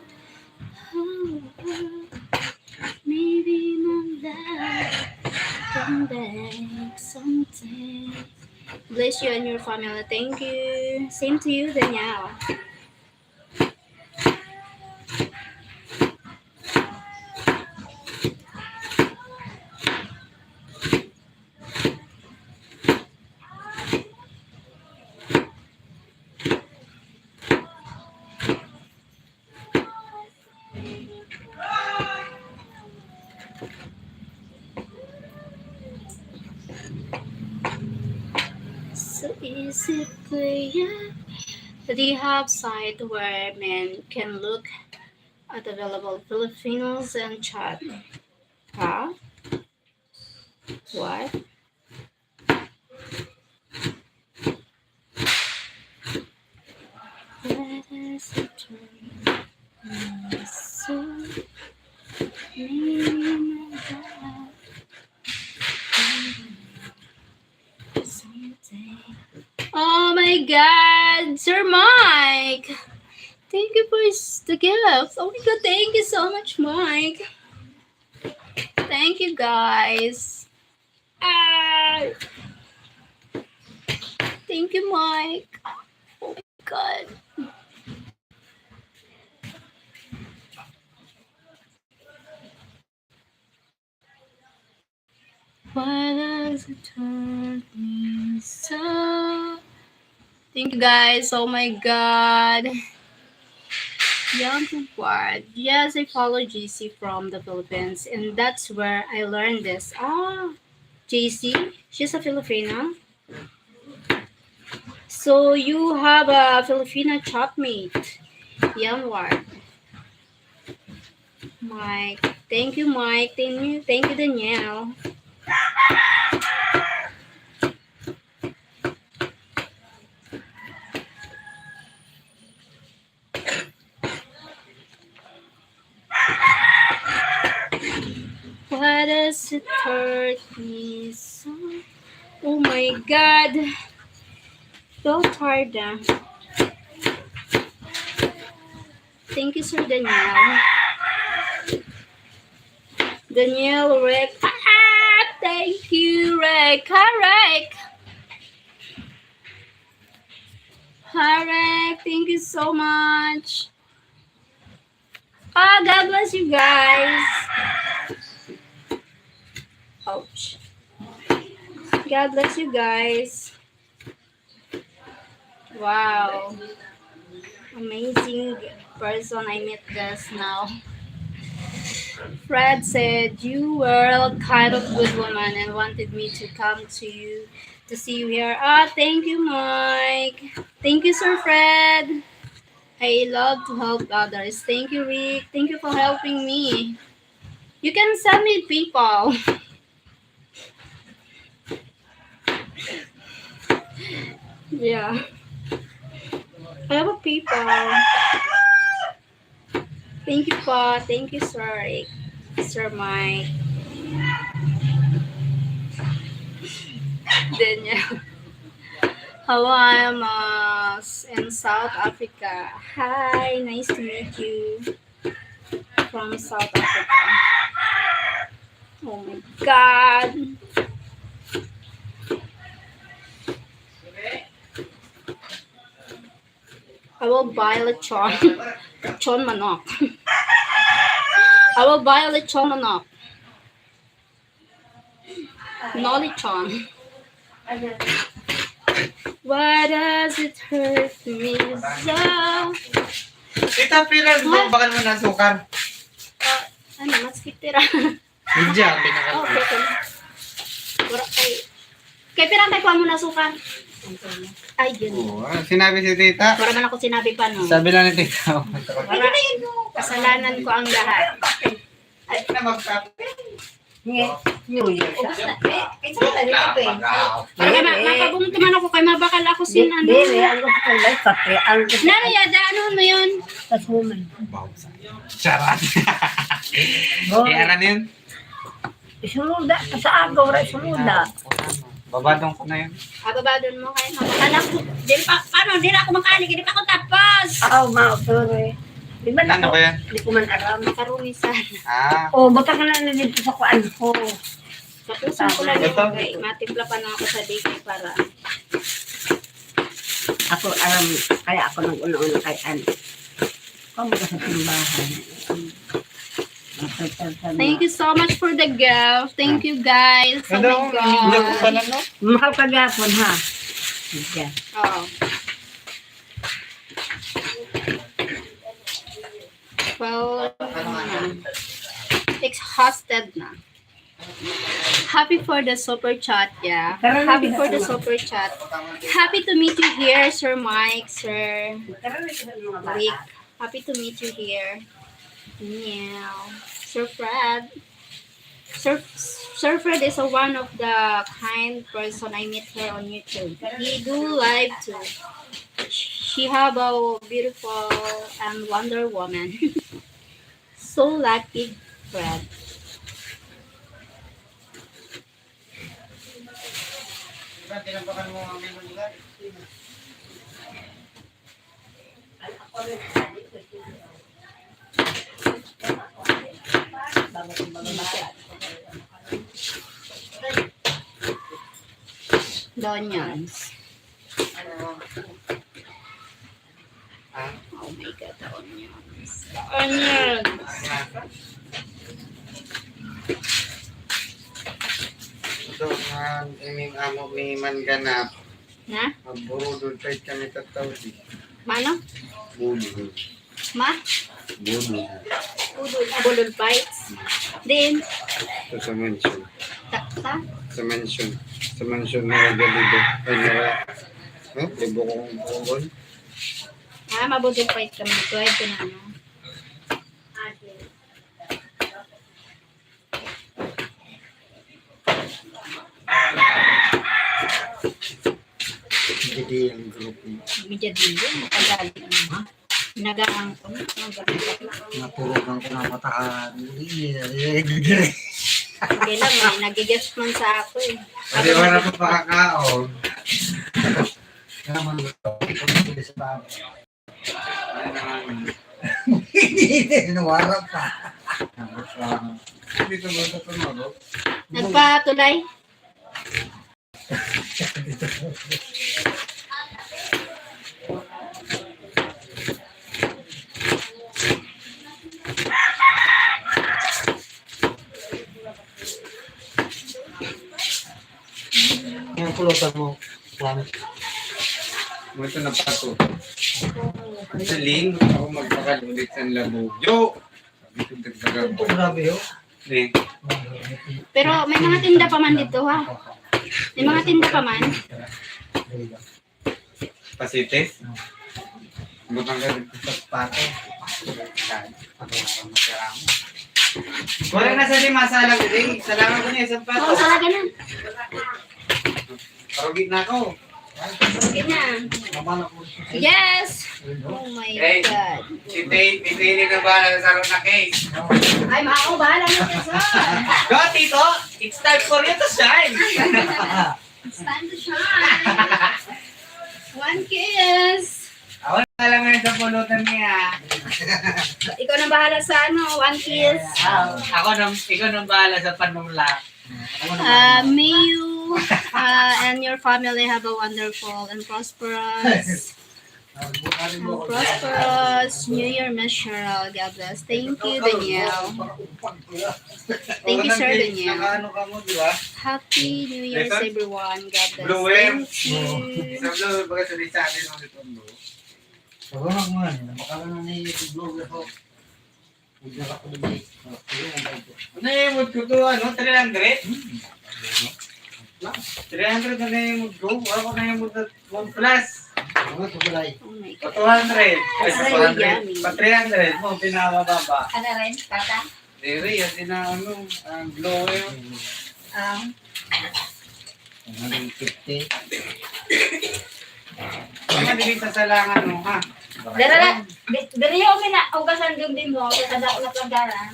Maybe my love come back someday. Bless you and your family. Thank you. Same to you, Danielle. So is it clear? The rehab site where men can look at available Filipinos and chat. Huh? What? Why does it turn me so? Me, my God. Someday. Oh my God, Sir Mike. Thank you for s- the gift. Oh my God, thank you so much, Mike. Thank you, guys. Ah. Thank you, Mike. Oh my God. Why does it hurt me so? Thank you, guys. Oh my God. Young Ward. Yes, I follow J C from the Philippines, and that's where I learned this. Ah, J C, she's a Filipino. So you have a Filipino chatmate, Young Ward. Mike. Thank you, Mike. Thank you, thank you, Danielle. Why does it hurt me so? Oh my God. So hard, ah. Thank you, Sir Daniel. Daniel, Rick. Ah, thank you, Rick. Hi, Rick. Hi, Rick. Thank you so much. Oh, God bless you guys. Ouch. God bless you guys. Wow. Amazing person I met just now. Fred said, "You were kind of good woman and wanted me to come to you to see you here." Ah, thank you, Mike. Thank you, Sir Fred. I love to help others. Thank you, Rick. Thank you for helping me. You can send me PayPal. Yeah. I have a PayPal. Thank you po. Thank you, Sir Rick. Sir Mike. Daniel. Hello, I'm uh, in South Africa. Hi, nice to meet you. From South Africa. Oh my God. I will buy lechon. Lechon manok. I will buy lechon manok. No lechon. Why does it hurt me so? Tita, pira ang bakal mo na sukar? Ah, ano, mas kitira. Hindi, ah, pinakal- Oh, okay, okay. Wala kay, kay pira kay kuha mo na sukar? Ay, yun. Oo, ah, sinabi si tita. Wala man ako sinabi pa, no? Sabi lang ni tita. Wala. Kasalanan ko ang lahat. Ay, na magkape. Nye, nye, nye. Ubus na. Eh, eh, sa pala, ito, eh. Para ma-, mapabunto man ako kay mabakal ako sin ano. Dili, ang gusto ko lang, kape. Ang gusto ko. Nano, yada, ano mo yun? Sa suman. Charot. Oh. Kaya na yun. Isuluda, sa agaw ra, isuluda. Babadon ko na yun. Ah, babadon mo kay mabakal ako. Di pa, paano? Di na ako makain, di pa ako tapos. Aw, ma, sorry. Di ba Ano na ba yan? Di ko man aram. Macaroni sana. Ah. Oh, baka ka na dito sa kuan ko. Tapusin ko lang Ito? Yung kay matimpla pa na ako sa digay para Ako, aram, kaya ako nag-una-una kay ano. Kung ka sa simbahan. Thank you so much for the gift. Thank you, guys. Oh my God. Mahal ka gapon, ha? Sige. Oo. Well, ano na. Exhausted na. Happy for the super chat, yeah. Happy for the super chat. Happy to meet you here, Sir Mike, Sir Rick. Happy to meet you here. Yeah. Sir Fred. Sir, Sir Fred is a one of the kind person I meet here on YouTube. He do live too. She have a beautiful and wonder woman. So lucky, Fred. The onions. Oh my God, the onions. The onions. Ito nga, iming amo mi man ganap. Na? Magburudod pa it kami tataw di. Mano? Budol. Ma? Budol. Budol. Ah, budol fights. Din. Ito sa mansion. Ta, ta? Sa mansion. Sa mansion na Ragalibo. Ay, nara. Huh? Libo kong buwan. Ah, mabudol fight kami. Ito ay pinano. Jadi ang grupo. Jadi yun, matagal. Ha? Nagaan ko na. Naturugan ko na matahan. Hindi, eh, eh, gigil. Okay lang, eh. Nag-guess man sa ako, eh. Kasi wala pa pakakaon. Naman gusto ko. Hindi, nawara pa. Nagpatulay? Pulutan mo. Juan. Mo ito na pato. Sa ling, ako magpakalulit sa labugyo. Sabi ko, dagdagan ko. Ito, grabe, oh. Eh. Pero may mga tinda pa man dito, ha? May mga tinda pa man. Pasites? Butang ka dito sa pato. Wala na sa lima, salang, eh. Salamat ko niya sa pato. Oo, salamat na. Parugit na ako. Sige na. Yes! Oh my God. Si Tay, si Tay na bahala sa salon na case. Ay, mao, bahala na siya sa. Go, Tito! It's time for you to shine! It's time to shine! One kiss! Ako na lang ngayon sa pulutan niya. Ikaw na bahala sa ano, one kiss. Ah, ako nang, ikaw nang bahala sa panula. Uh, may you uh, and your family have a wonderful and prosperous, uh, prosperous New Year, Miss Cheryl. God bless. Thank you, Danielle. Thank you, Sir Danielle. Happy New Year's, everyone. God bless. Thank you. Ano yung mood ko to, ano, three hundred? Three hundred na yung mood ko. Wala ko na yung mood na one plus. Ano, sa balay? Oh my God. Pa two hundred. Ay, sa two hundred. Yummy. Pa three hundred mo, pinakababa. Ano rin, tata? Diri, yan din ang, ano, ang blower. Ah. One hundred fifty. Ano, dili sa salangan mo, ha? Dara, di-, diri yung mina-, ugasan yung din mo, sa kada ko na pagdara.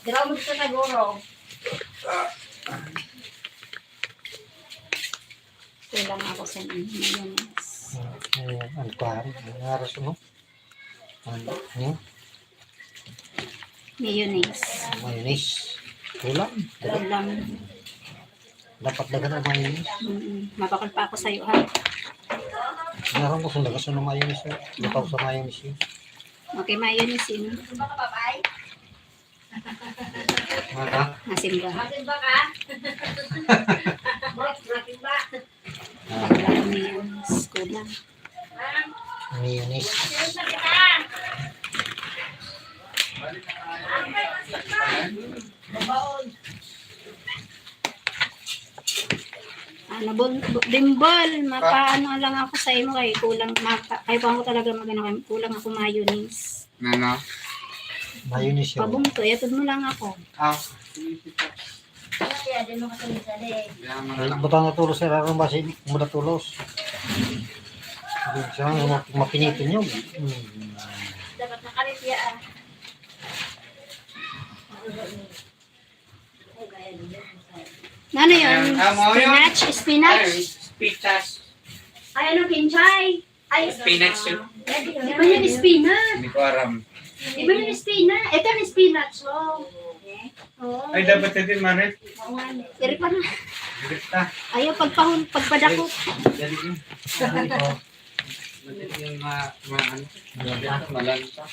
Dira mo dito sa guro. Kulang ako sa inyo. Ayan, ang kuwan, ang aras mo. Ano? Hmm? Mayonnaise. Mayonnaise. Kulang. Kulang. Dapat daghan ang mayonnaise. Mm-mm. Mabakal pa ako sa'yo, ha? Meron ko sa lagas ng mayonnaise, eh. Luto sa mayonnaise, eh. Okay, mayonnaise, eh. Ano? Masimba. Masimba ka? Masimba. Ah. Kulang. Mayonnaise. Ano, bol-, bo-, Dimbol, mapaano lang ako sa imo kay kulang, mapa-, kay kulang ko talaga magano, kay kulang ako mayonnaise. Ano? Mayonnaise yun. Pabungto, iatod mo lang ako. Ah. Ay, butang na tulos, sir. Aron ba si, mo na tulos? Hindi siya, ma-, mapinitin yun. Hmm. Dapat nakarit ya, ah. Ano yun? Ano yun? Ah, mao yun. Spinach? Spinach? Ay, spinach. Ay, ano, kinchay? Ay, spinach yun. Di ba yun spinach? Hindi ko alam. Di ba yun spinach? Ito yung spinach, oh. Oo. Ay, dapat ito yung marit. Iri pa na. Iri pa. Ayaw, pagpahul-, pagpadako. Dali yun. Dali ko. Dali yung ma-, ma-, ano? Malanta. Malanta.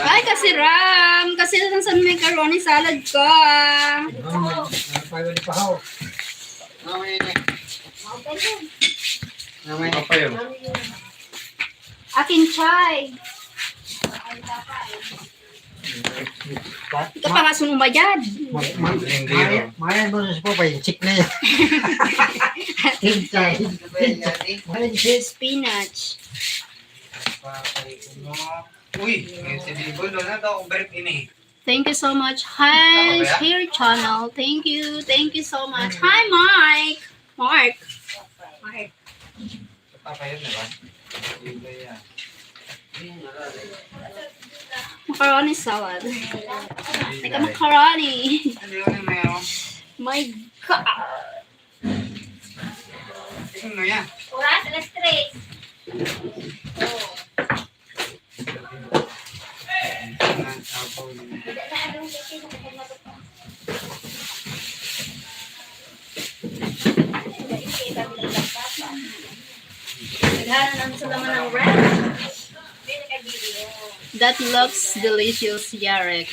Ay, kasiram! Kasi sa, sa macaroni salad ka. Ano pa yun? Ano pa yun? Akin, Chay. Ika pa nga sunumayad. Ma-, ma-, maya, maya mo sa po, pa yung chick na yan. Kinchay. Kinchay. Spinach. Uy, may si Bibol, ano daw, break ini. Thank you so much. Hi, share channel. Thank you. Thank you so much. Hi, Mike. Mark. Mark. Macaroni salad. Teka, macaroni. My God. Oras, alas tres. That looks delicious, Yarek.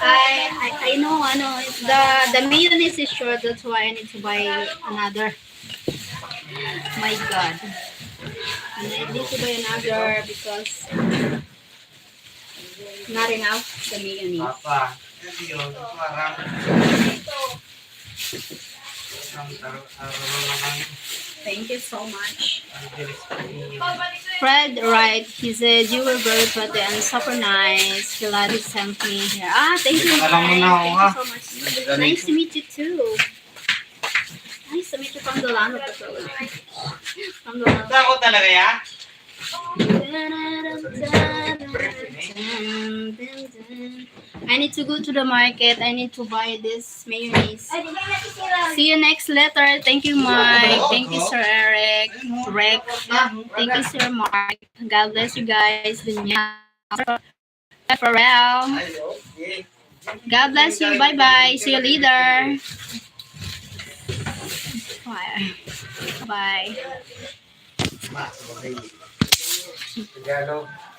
I, I, I know, I know. It's the, the mayonnaise is short, that's why I need to buy another. My God. And I need to buy another because not enough the mayonnaise. Papa, ito yun. Parang Thank you so much. Fred, right? He said you were very pretty and super nice. He like to send me here. Ah, thank you, Mike. Thank you so much. Nice to meet you too. Nice to meet you from Delano, Pacific. From Delano. Ako talaga yan? I need to go to the market. I need to buy this mayonnaise. See you next letter. Thank you, Mike. Thank you, Sir Eric. Rick. Thank you, Sir Mark. God bless you guys. Danielle. Pharrell. God bless you. Bye-bye. See you later. Bye. Bye. Tagalog.